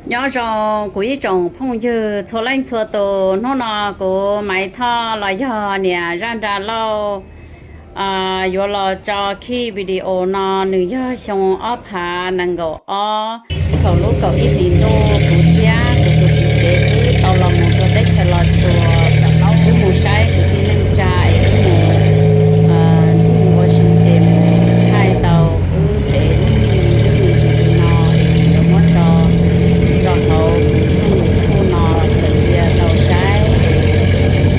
Nyob zoo kuv ib tsoom phooj ywg txhua leej txhua tus, hnub no kuv Maiv Thoj los yog niam zaj nra lauj, yuav los tso khij video no. Nws yog xyoo ob phav nees nkaum ob, thaum lub kaum ib hlis ntuj, kuv thiab kuv tus txiv tsev wb tau los mus rau teb chaws Los Tsuas, wb mus saib kuv tij neej tsa es wb mus ncig ua si ces mus thaij tau wb tsev lub neej li no es yuav muab tso rau hauv kuv tshooj YouTube no raws li tau saib.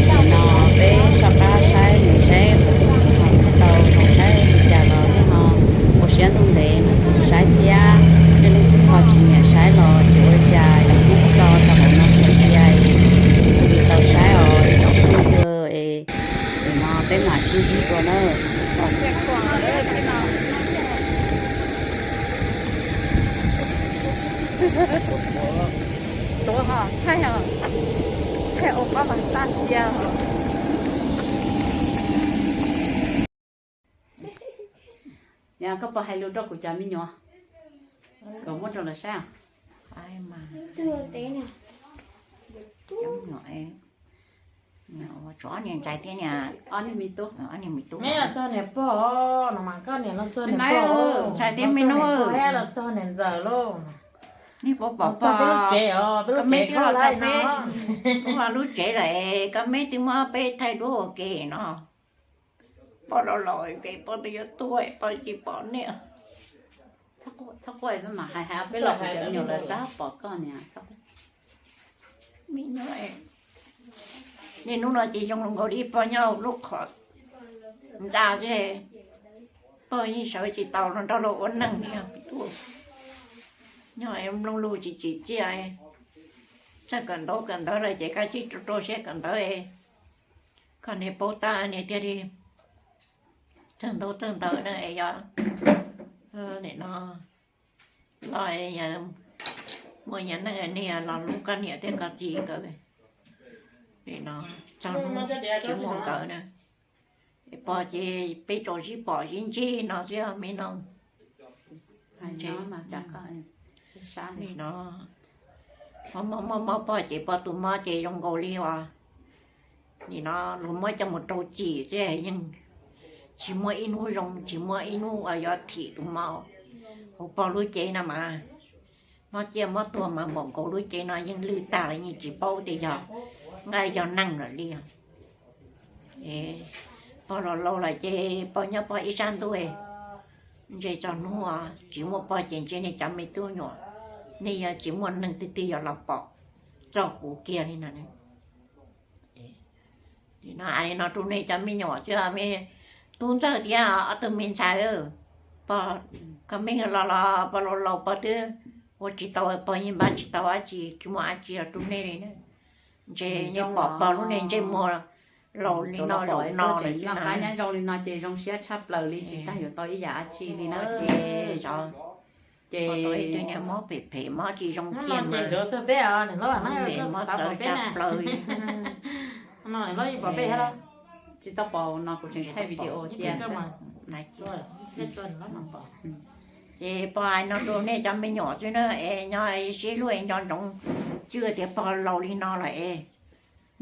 Tam no peb soj qab saib mus saib kuv tau zoo saib li cas los no, ua siab ntuj ntev no saib thiab. Tej leej twg ho tsis nyiam saib los tsis ua cas, yog muab tso rau hauv no tso cia li tau saib os cov phooj ywg. Tam no peb mam sib ntsib dua na. Tuav ho thaij, thaij ua pob vas xaj cia. Yog koj puas hais lus rau kuv cov me nyuam kom muab rau lawv saib? Tshuav ob niag ntxhais thiab niag, ob niag me tub. Neb los txog niam pog no mas koj niam los txog niam pog, ntxhais thiab me nub los txog niam ntxawm lauj. Nej puas pom pog, koj me twb los txog peb lub tsev lawm, koj me twb muab peb thaij duab ua ke no. Pog los laus ces pog twb yuav tuag, pog tsis pom nej. Txhob quaj, peb mam hais hais peb los kuv cov me nyuam lawv xav pom koj niam. Niaj hnub no ces zoo nkaus li pog nyob lub qhov ntxa xwb, pog yeej sawv tsis tau los nrog luag ua neeg li. Nyob mloog lus tsis tsim txiaj, txawj kawm ntaub kawm ntawv lawm ces kav tsij rau rau siab kawm ntawv. Koj niag paub tab niag thiaj li txawj ntaub txawj ntawv na es yog nim no los muaj nyias neej nej los hlub koj niam thiab koj txiv nkawd. Nim no txog hnub tsis muaj nkawd na, pog ces peb tsuas sib pom sib ntsib no xwb me no. Nim no mob mob mob pog ces pog tus mob ces zoo nkaus li uas nim no luag muab coj mus rau txim xwb, yeej tsis muaj ib hnub zoo, tsis muaj ib hnub uas yuav thim tus mob hauv pog lub cev no mas. Mob ciaj mob tuag mas npaum nkaus lub cev no yeej lwj tag los yeej tsis paub tias yog nqaij yog neeg lawm li. Pog los laus lawm ces pog nyob pog ib sab ntuj, ntshe txog hnub tsis muaj pog ces ntshe nej cov me tub nyuam, nej yog tsis muaj neeg twg twg yuav los pom txog kuv kiag li no. Li no, li no rau nej cov me nyuam xwb, me tub ntxawg thiab ob tug me ntxhais, pog, koj me los los pog laus laus pog twb ua tsis tau, pog yeej npaj tsis tau dab tsi, tsis muaj dab tsi los rau nej li na. Ntshe nej pom pog lub niag ntsej muag laus li no zaum no lawm xwb na. Nyob zoo li no ces zoo siab tshaj plaws li, tsis tas yuav tau ib yam dab tsi li na. Ces mob phem phem mob tsis zoo kiag mas, mob txawv tshaj plaws li. Tsis tau pom no kuv tseem thaij video cia xwb. Ces pog hais no rau nej cov me nyuam xwb na, es nyob sib hlub nco ntsoov, txawm tias pog laus li no lawm es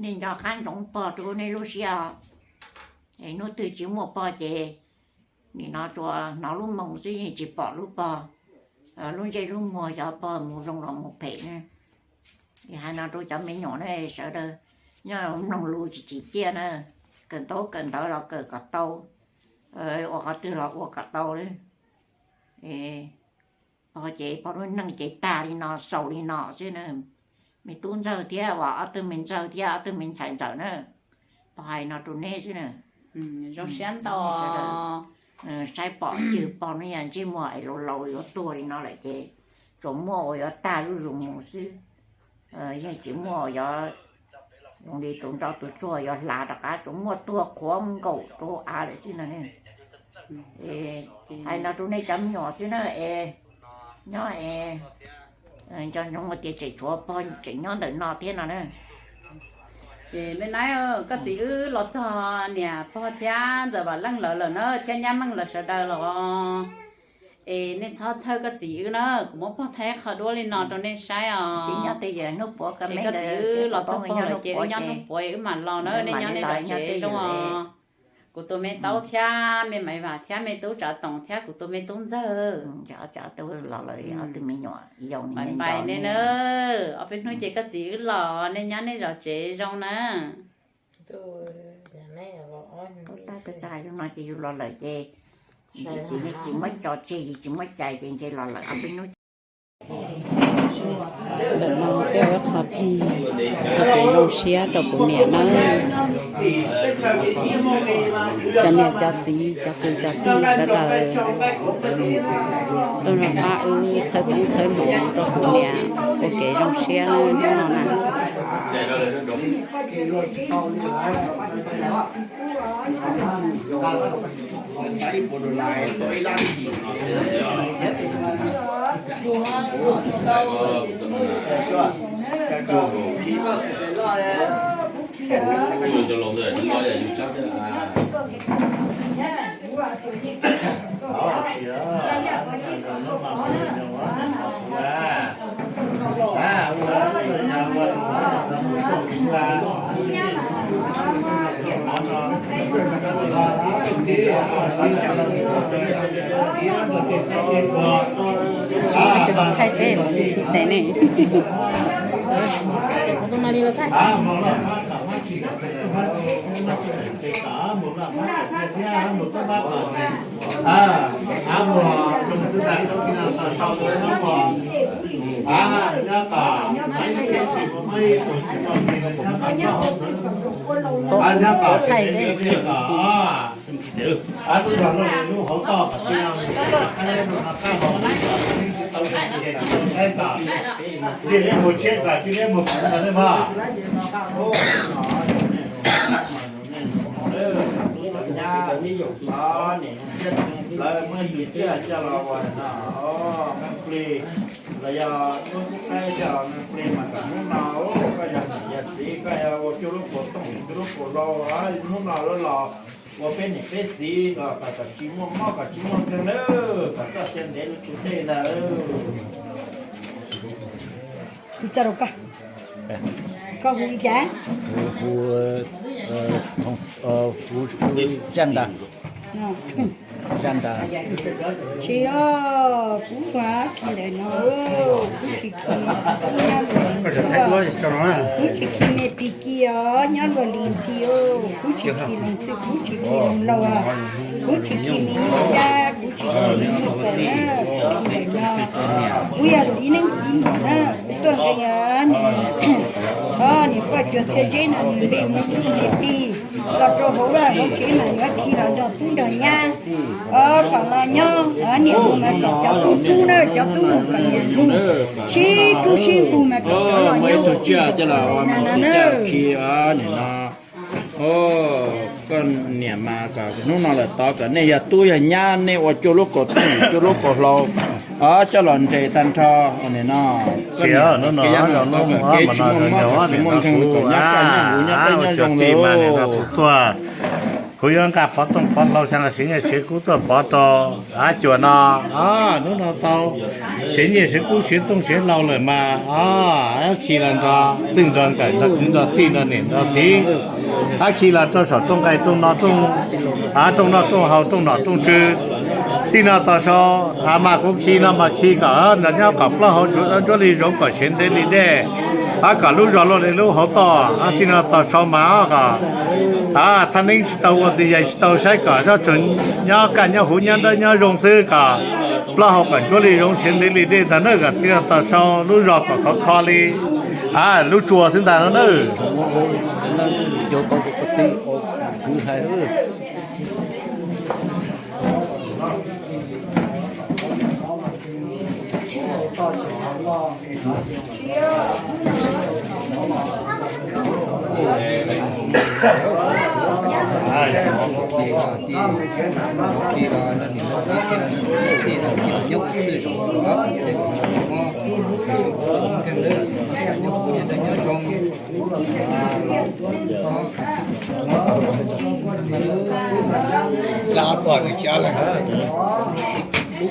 nej nco qab ntsoov pog rau nej lub siab os. Es hnub twg tsis muaj pog ces nim no tsuas hnov lub moo xwb yeej tsis pom lub pog, lub ntsej lub muag xyov pog mus zoo los mus phem na. Es hais no rau cov me nyuam na, sawv daws nyob mloog lus tsis tsim txiaj na, kawm ntaub kawm ntawv los kawm kom tau, ua qhov twg los ua kom tau li. Pog ces pog lub neej ces tag li no xaus li no xwb na. Me tub ntxawg thiab uas ob tug me ntxawg thiab ob tug me ntxhais ntxawm na, pog hais no rau neb xwb na. Zoo siab ntau. Saib pom cwg pog no yog ntsej muag es laus laus yuav tuag li no lawm ces tsuas muaj uas yuav tag zuj zus mus xwb. Yeej tsis muaj uas yuav zoo li tus nrog tus tsuag yuav hlav rov qab, tsuas muaj tuag qhuav nkaus rau av lawm xwb no. Hais no rau nej cov me nyuam xwb na es nyob es nco ntsoov tias tseem tshuav pog tseem nyob ntawm no thiab no na. Ces me nab, koj txiv wb los txog niam pog thiab ntxawm Vam Leej lawv lawm na, thiab nyab Meej lawv sawv daws los. Es nej txhob txhawj koj txiv wb na, kuv muab pog thaij qho duab li no rau nej saib os. Es koj txiv wb los txog pog lawm ces wb nyob hnub puav wb mam los na, nej nyob nej zov tsev zoo os. Kuv tus me taub thiab me maiv vam thiab me tub tsav toom thiab kuv tus me tub ntxawg. Pais nej na, ob peb hnub ces koj txiv wb los, nej nyob nej zov tsev zoo na. Tab txog no ces yus los lawm ces txiv tsis muab tso tseg, tsis muab cais ces ntshe los lawm ob peb hnub. Ntawm no peb ua ib qho plig ua kev zoo siab rau kuv niam nawb. Cov niam cov txiv cov kwv cov tij sawv daws tuaj nrog pab wb txhawb koob txhawb hmoov rau kuv niam ua kev zoo siab hnub no na. Thaij teb los tsis tes ne. Thaij teb. Lawv muab yus tsiaj coj los ua no, me plig los yog muab kub qaib coj los me plig mas kom hnub no koj yog niam yog txiv, koj yog ua cuaj lub kaum tooj cuaj lub kaum hlau, hnub no lawv los ua peb niam peb txiv kom kom tsis muaj mob kom tsis muaj nkeeg nawb, kom txoj sia ntev lub tus dej ntag. Kuv txog rau koj, koj hu li cas? Hu, hu, hu Zaj Nra. Zaj Nra. Tsis os, kuv ua khi ntawm no, kuv tsis khi, kuv tsis khi me plig kis os, nyob luag li ntxhi os, kuv tsis khi Loos Txwj, kuv tsis khi Loos Laus, kuv tsis khi me nyuj yaj, kuv tsis khi me nyuj kaum na, kuv khi ntawm no. Kuv yog txiv neej txiv muam na, kuv tuaj nqi os, niam poj cuag txhia zeb no nws nqi me tub me plig los rau hauv vaj hauv tsev mas yuav khi los nrog tub nrog nyab, kom los nyob niam mus mas kom cov tub rub na, cov tub mus kom niam mus, sib rub sib nqug mas kom cov los nyob ua txij ua nkawm na na. Koj niam mas kom hnub no lawm tod kom nej yog tub yog nyab nej ua cuaj lub kaum tooj cuaj lub kaum hlau, coj los nres tag nrho no. Kev tsis muaj mob tsis muaj nkeeg kom nyob kaj nyob huv nyob qab nyob zoo li. Kuv tuaj, kuv yuav nqa pov tooj pov hlau xyoo los siv nyiaj siv kub tuaj pov rau cuas no. Hnub no tau siv nyiaj siv kub siv tooj siv hlau lawm mas khi los nrog txij nrog nkawm nrog kwv nrog tij nrog niam nrog txiv, khi los rau saum rooj nqaij rooj no, rooj noj rooj haus rooj nom rooj tswv. Txij no tau sau, mas kuv khi no mas khi kom nrog nyob kom plaub hau ntsuab li zoov kom siav ntev li dej, kom lub zog luaj li lub hauv toj. Txij no tau sau mas kom thaj neeb tsis tau ua twj ywm tsis tau saib kom zoj tsuas nyob kaj nyob huv nyob dawb nyob zoo xwb, kom plaub hau kom ntsuab li zoov siav ntev li dej ntag na. Kom txij no tau sau lub zog kom khov kho li lub tsua xwb ntag no na. Lab txog nws khiav lawm.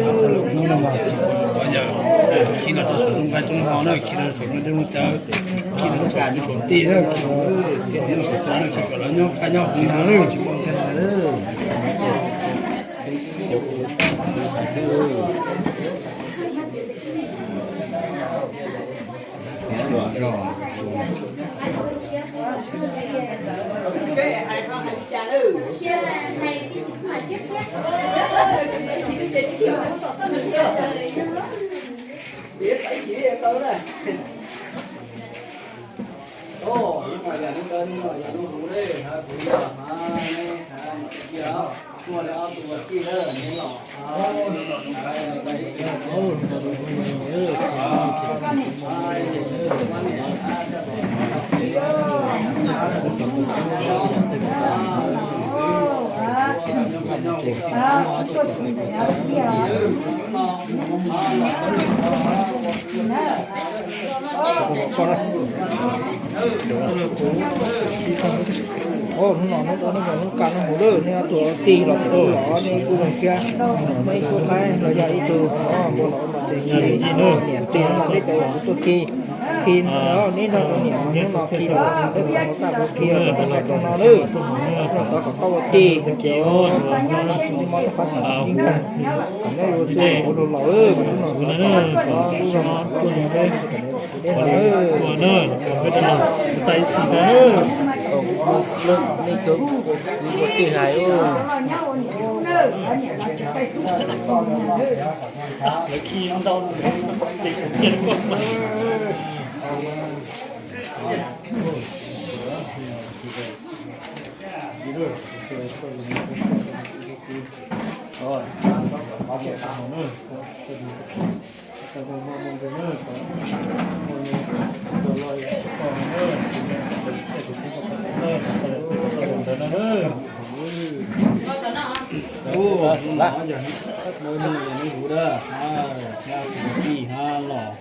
Hnub no mas khij los rau saum nqaij roob hau na, khij los saum nqaij roob cawv, khij los saum tij na, khij los saum tij na, khij kom lawv nyob qab nyob huv na. Hnub no hnub ua hnub zoo hnub kaj hnub huv lawm, nej ob tug ua tij los kuj los nej kuj zoo siab, muaj ib khub qaib los yog ib tug npua los ua mos txwv khi, niam tij hnub no peb cov yawm txwv tuaj khi, khi neb nrog tus niam hnub no khi los peb kuj ua kaj ua khi los rau nqaij rau no lawm, los tov kom koj ua tij, mob rau qhov txom tib nkeeg, kom neb ua txuj ua laus lawm, kom hnub no tov koj lub zog tuaj nrog peb, peb no lawm. Tais txim ntawd nej cov kwv tij hais. Ntawd no, yog nej huv da, yog tus tij ha los,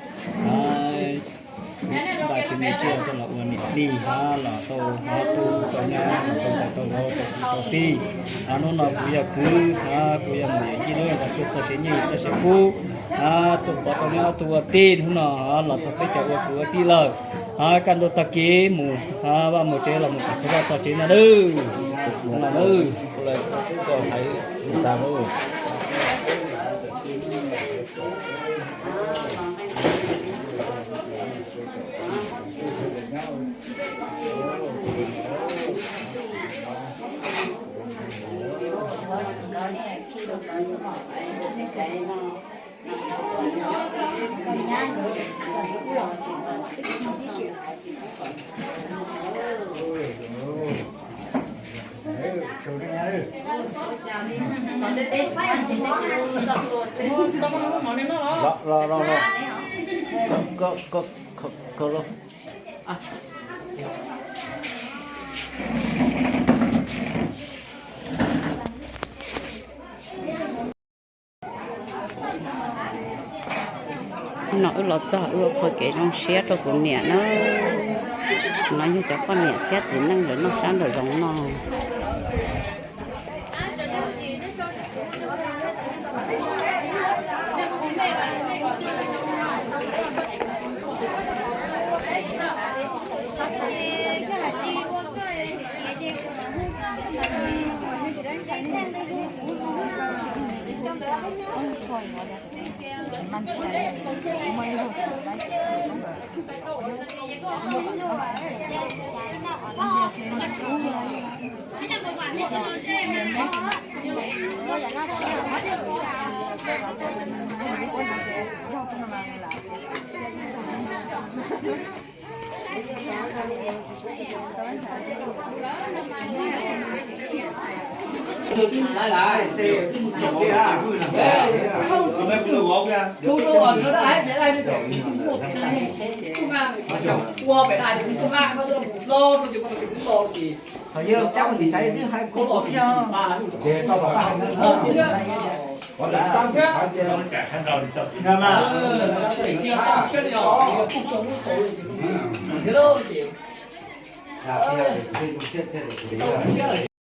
npaj tus me tsiaj coj los ua niam tij ha los tau, ha tau tau nyab tau ntxhais tau vauv tau kwv tau tij. Ha hnub no kuv yog kwv, ha kuv yog mus yawm yij lawm, kuv txoj siab nyiaj txoj siab kub, ha tus pov tau nyab tus ua tij hnub no ha los txog peb cov ua kwv ua tij lawm. Ha kaj ntug tag kis mus ha vaj mus tsev los mus kom txog vaj txog tsev ntag nawb. Hnub no nawb. Los los los los. Koj koj koj los. No wb los txog wb ua qhua kev zoo siab rau kuv niam na. No yog cov poj niam thiab txiv neej lawv noj sab nraum zoov no. Ua pem daj mus hlo rau ces Qhov yog cab mus tim tshav twb hais kub kub xwb.